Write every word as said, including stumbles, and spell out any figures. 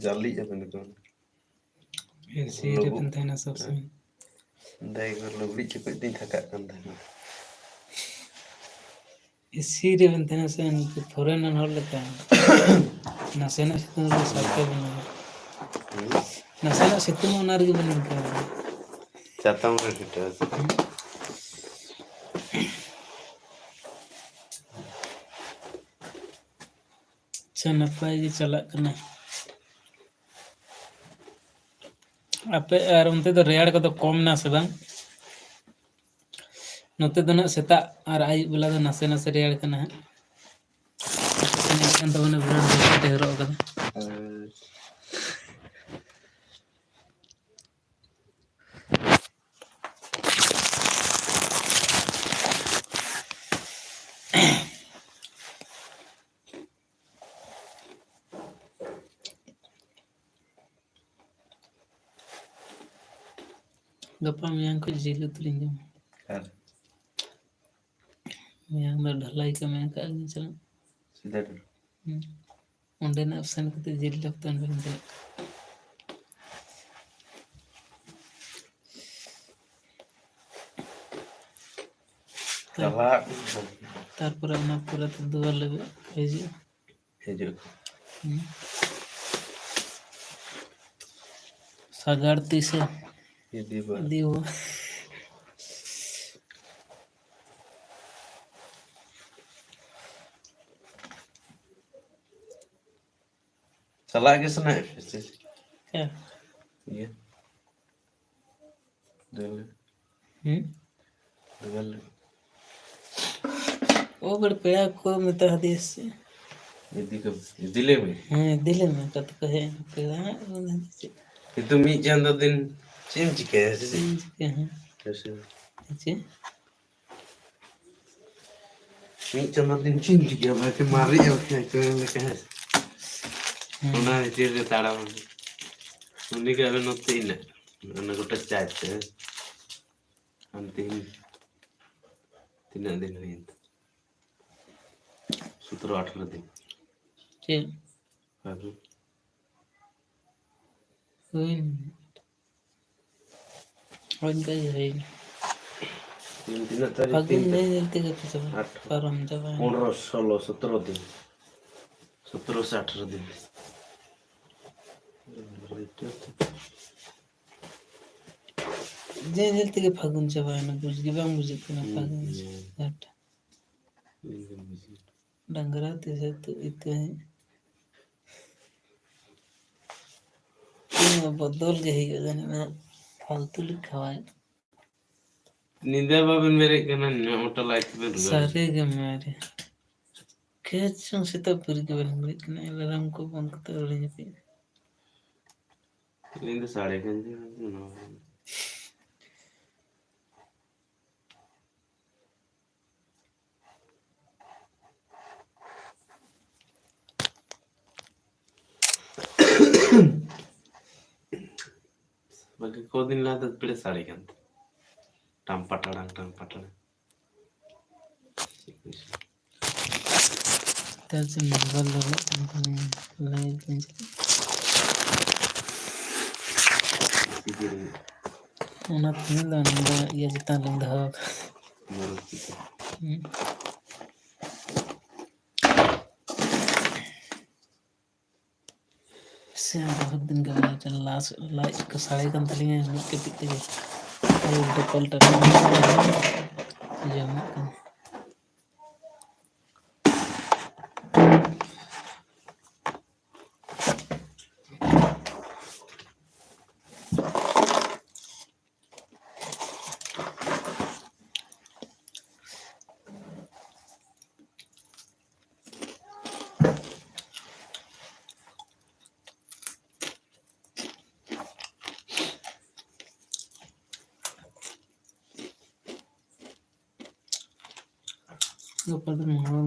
ᱡᱟᱹᱞᱤᱜ ᱟᱵᱮᱱ ᱮᱠᱫᱚᱢ᱾ ᱮᱥᱤ ᱨᱮᱵᱮᱱ ᱛᱟᱦᱮᱱᱟ ᱥᱚᱵ ᱥᱚᱢᱚᱭ᱾ ᱫᱟᱹᱭ ᱠᱚ ᱞᱩᱜᱽᱲᱤᱡ ᱪᱚᱠᱚᱡ ᱛᱤᱧ ᱛᱷᱟᱠᱟᱜ ᱠᱟᱱ ᱛᱟᱦᱮᱱᱟ᱾ ᱮᱥᱤ ᱨᱮᱵᱮᱱ ᱛᱟᱦᱮᱱᱟ ᱥᱮ ᱩᱱᱠᱩ ᱯᱷᱚᱨᱮᱱ ᱨᱮᱱ ᱦᱚᱲ ᱞᱮᱠᱟ? ᱱᱟᱥᱮᱱᱟᱜ ᱥᱤᱛᱩᱝ ᱨᱮᱜᱮ ᱥᱟᱵ ᱠᱟᱜ ᱵᱮᱱ᱾ ᱱᱟᱥᱮᱱᱟᱜ ᱥᱤᱛᱩᱝ ᱚᱱᱟ ᱨᱮᱜᱮ ᱵᱮᱱ ᱤᱱᱠᱟᱹ᱾ ᱪᱟᱛᱚᱢ ᱨᱮ ᱯᱷᱤᱴᱟᱹᱣ᱾ ᱟᱪᱪᱷᱟ, ᱱᱟᱯᱟᱭ ᱜᱮ ᱪᱟᱞᱟᱜ ᱠᱟᱱᱟ᱾ ᱟᱯᱮ ᱟᱨ ᱚᱱᱛᱮ ᱫᱚ ᱨᱮᱭᱟᱲ ᱠᱚᱫᱚ ᱠᱚᱢ ᱱᱟ ᱥᱮ ᱵᱟᱝ? ᱱᱚᱛᱮ ᱫᱚ ᱱᱟᱜ ᱥᱮᱛᱟᱜ ᱟᱨ ᱟᱹᱭᱩᱵ ᱵᱮᱞᱟ ᱫᱚ ᱱᱟᱥᱮ ᱱᱟᱥᱮ ᱨᱮᱭᱟᱲ ᱠᱟᱱᱟ ᱦᱟᱸᱜ᱾ ᱮᱱᱠᱷᱟᱱ ᱛᱟᱵᱚᱱᱟ ᱵᱨᱟᱱᱰ ᱡᱮᱠᱮᱴ ᱮ ᱦᱚᱨᱚᱜ ᱟᱠᱟᱫᱟ᱾ ᱜᱟᱯᱟ ᱢᱮᱭᱟᱝ ᱠᱷᱚᱱ ᱡᱤᱞ ᱩᱛᱩ ᱞᱤᱧ ᱡᱚᱢᱟ᱾ ᱟᱨ ᱢᱮᱭᱟᱝ ᱫᱚ ᱰᱷᱟᱞᱟᱭ ᱠᱚ ᱢᱮᱱ ᱠᱟᱜ ᱞᱤᱧ ᱪᱟᱞᱟᱜ᱾ ᱥᱤᱫᱷᱟᱹ ᱴᱩᱰᱩ᱾ ᱦᱩᱸ᱾ ᱚᱸᱰᱮᱱᱟᱜ ᱚᱯᱥᱮᱱ ᱠᱟᱛᱮ ᱡᱤᱞ ᱞᱮ ᱩᱛᱩ ᱟᱹᱜᱩ ᱠᱟᱜ᱾ ᱪᱟᱞᱟᱜ᱾ ᱛᱟᱨᱯᱚᱨᱮ ᱚᱱᱟ ᱯᱚᱨᱮ ᱛᱮ ᱫᱩᱣᱟᱨ ᱞᱮ ᱦᱤᱡᱩᱜᱼᱟ᱾ ᱦᱤᱡᱩᱜ᱾ ᱦᱩᱸ᱾ ᱥᱟᱜᱟᱲ ᱛᱤᱥᱮ ᱤᱫᱤ ᱵᱟ᱾ ᱤᱫᱤ ᱵᱟ᱾ ᱪᱟᱞᱟᱜ ᱜᱮ ᱥᱟᱱᱟᱭᱮᱫ ᱯᱮᱭᱟ ᱥᱮ? ᱦᱮᱸ᱾ ᱤᱭᱟᱹ᱾ ᱫᱩᱞ᱾ ᱦᱩᱸ? ᱫᱩᱞ᱾ ᱚ, ᱵᱟᱲ ᱯᱮᱲᱟ ᱠᱚ ᱢᱮᱛᱟ ᱦᱟᱫᱮᱭᱟ ᱥᱮ? ᱤᱫᱤ ᱠᱚ, ᱤᱫᱤ ᱞᱮ ᱢᱮ᱾ ᱦᱮᱸ, ᱤᱫᱤ ᱞᱮ ᱢᱮ, ᱚᱠᱟ ᱛᱮᱠᱚ ᱦᱮᱡ ᱮᱱ ᱯᱮᱲᱟ ᱦᱟᱸᱜ, ᱚᱱᱟ ᱫᱚ ᱪᱮᱫ? ᱠᱤᱱᱛᱩ ᱢᱤᱫ ᱪᱟᱸᱫᱚ ᱫᱤᱱ ᱪᱮᱫ ᱮᱢ ᱪᱤᱠᱟᱹᱭᱟ, ᱥᱮ ᱪᱮᱫ? ᱪᱮᱫ ᱮᱢ ᱪᱤᱠᱟᱹᱭᱟ, ᱦᱮᱸ? ᱦᱮᱸ ᱥᱮ? ᱪᱮᱫ? ᱢᱤᱫ ᱪᱟᱸᱫᱚ ᱫᱤᱱ ᱪᱮᱫ ᱮᱢ ᱪᱤᱠᱟᱹᱭᱟ? ᱵᱟᱠᱷᱟᱱ ᱢᱟᱨᱮᱜᱼᱟ, ᱵᱟᱠᱷᱟᱱ ᱟᱹᱠᱷᱨᱤᱧ ᱞᱮᱠᱟ, ᱦᱮᱸ ᱥᱮ? ᱦᱮᱸ᱾ ᱚᱱᱟ ᱵᱷᱤᱛᱤᱨ ᱨᱮ ᱛᱟᱲᱟᱢ᱾ ᱩᱱᱤ ᱜᱮ ᱟᱵᱮᱱ ᱱᱚᱛᱮ ᱤᱱᱟᱹᱜ, ᱚᱱᱟ ᱜᱚᱴᱟ ᱪᱟᱭ ᱛᱮ᱾ ᱟᱢ ᱛᱮᱦᱮᱧ ᱛᱤᱱᱟᱹᱜ ᱫᱤᱱ ᱦᱩᱭᱮᱱ ᱛᱟᱢᱟ? ᱥᱚᱛᱨᱚ ᱟᱴᱷᱨᱚ ᱫᱤᱱ᱾ ᱪᱮᱫ? ᱯᱷᱟᱹᱜᱩᱱ᱾ ᱦᱩᱭᱱᱟ᱾ ᱦᱳᱭ, ᱚᱱᱠᱟ ᱜᱮ ᱦᱩᱭᱱᱟ᱾ ᱛᱤᱦᱤᱧ ᱛᱤᱱᱟᱹᱜ ᱛᱟᱹᱨᱤᱠᱷ? ᱯᱷᱟᱹᱜᱩᱱ ᱛᱤᱦᱤᱧ ᱫᱚ᱾ ᱧᱮᱞ ᱧᱮᱞ ᱛᱮᱜᱮ ᱯᱮ ᱪᱟᱵᱟ-, ᱟᱴᱷᱨᱚ᱾ ᱯᱟᱨᱚᱢ ᱪᱟᱵᱟᱭᱮᱱᱟ᱾ ᱯᱚᱱᱨᱚ, ᱥᱳᱞᱳ, ᱥᱚᱛᱨᱚ ᱫᱤᱱ᱾ ᱥᱚᱛᱨᱚ ᱥᱮ ᱟᱴᱷᱨᱚ ᱫᱤᱱ᱾ ᱧᱮᱞ ᱧᱮᱞ ᱛᱮᱜᱮ ᱯᱷᱟᱹᱜᱩᱱ ᱪᱟᱵᱟᱭᱮᱱᱟ, ᱵᱩᱡᱽ ᱜᱮ ᱵᱟᱝ ᱵᱩᱡᱷᱟᱹᱜ ᱠᱟᱱᱟ᱾ ᱦᱩᱸ, ᱯᱷᱟᱹᱜᱩᱱ ᱦᱩᱸ᱾ ᱡᱷᱮᱸᱴ᱾ ᱦᱩᱸ, ᱦᱩᱸ, ᱦᱩᱸ᱾ ᱰᱟᱝᱨᱟ ᱛᱤᱥᱮ ᱛᱩᱫ ᱤᱛᱟᱹ᱾ ᱵᱚᱫᱚᱞ ᱜᱮ ᱦᱩᱭᱩᱜᱼᱟ ᱡᱟᱹᱱᱤᱡ, ᱚᱱᱟ ᱯᱷᱟᱞᱛᱩ ᱞᱮᱠᱟ ᱠᱷᱟᱣᱟᱭ᱾ ᱧᱤᱫᱟᱹ ᱵᱟᱵᱮᱱ ᱵᱮᱨᱮᱫ ᱠᱟᱱᱟ, ᱱᱚᱣᱟ ᱢᱚᱴᱟ ᱞᱟᱭᱤᱴ ᱵᱮᱱ ᱨᱩᱣᱟᱹᱲ᱾ ᱥᱟᱹᱨᱤ ᱜᱮ ᱢᱟᱨᱮ᱾ ᱠᱮᱪ ᱪᱚᱝ ᱥᱮᱛᱟᱜ ᱵᱮᱨᱮᱫ ᱜᱮ ᱵᱟᱹᱞᱤᱧ ᱵᱮᱨᱮᱫ ᱠᱟᱱᱟ, ᱮᱞᱟᱨᱟᱢ ᱠᱚ ᱵᱚᱱᱫ ᱠᱟᱛᱮ ᱟᱹᱣᱨᱤ ᱡᱟᱹᱯᱤᱫ᱾ ᱟᱹᱞᱤᱧ ᱫᱚ ᱥᱟᱲᱮ ᱠᱟᱱ ᱡᱮ ᱱᱚᱣᱟ᱾ ᱵᱟᱠᱤ ᱠᱚᱫᱤᱱ ᱞᱟᱦᱟ ᱫᱚ ᱯᱮᱲᱮ ᱥᱟᱲᱮ ᱠᱟᱱ ᱛᱟᱦᱮᱸ᱾ ᱴᱟᱢ ᱯᱟᱴᱟᱲᱟᱝ, ᱴᱟᱢ ᱯᱟᱴᱟᱲᱟᱝ᱾ ᱪᱮᱫ ᱠᱚ ᱪᱚ᱾ ᱛᱟᱨ ᱪᱮᱫ ᱢᱳᱵᱟᱭᱤᱞ ᱞᱚᱞᱚᱜ ᱠᱟᱱ ᱛᱟᱹᱞᱤᱧᱟ, ᱞᱟᱭᱤᱴ ᱵᱟᱹᱧ ᱪᱟᱞᱟᱜ᱾ ᱪᱤᱠᱟᱹ ᱞᱟᱹᱜᱤᱫ? ᱚᱱᱟ ᱛᱮᱜᱮ ᱫᱚ ᱱᱚᱰᱮ ᱤᱭᱟᱹ ᱪᱮᱛᱟᱱ ᱨᱮᱧ ᱫᱚᱦᱚ ᱟᱠᱟᱫᱟ᱾ ᱵᱟᱹᱱᱩᱜ ᱪᱤᱠᱟᱹ᱾ ᱦᱩᱸ᱾ ᱥᱮ ᱵᱚᱦᱩᱛ ᱫᱤᱱ ᱠᱷᱚᱱ ᱞᱟᱡ, ᱞᱟᱡ ᱠᱚ ᱥᱟᱲᱮ ᱠᱟᱱ ᱛᱟᱹᱞᱤᱧᱟ ᱢᱤᱫ ᱠᱟᱹᱴᱤᱡ ᱛᱮᱜᱮ᱾ ᱩᱞᱴᱟᱹ ᱯᱟᱞᱴᱟ ᱡᱚᱢᱟᱜ ᱠᱟᱱᱟ᱾ ᱜᱟᱯᱟ ᱫᱚ ᱢᱚᱝᱜᱚᱞ᱾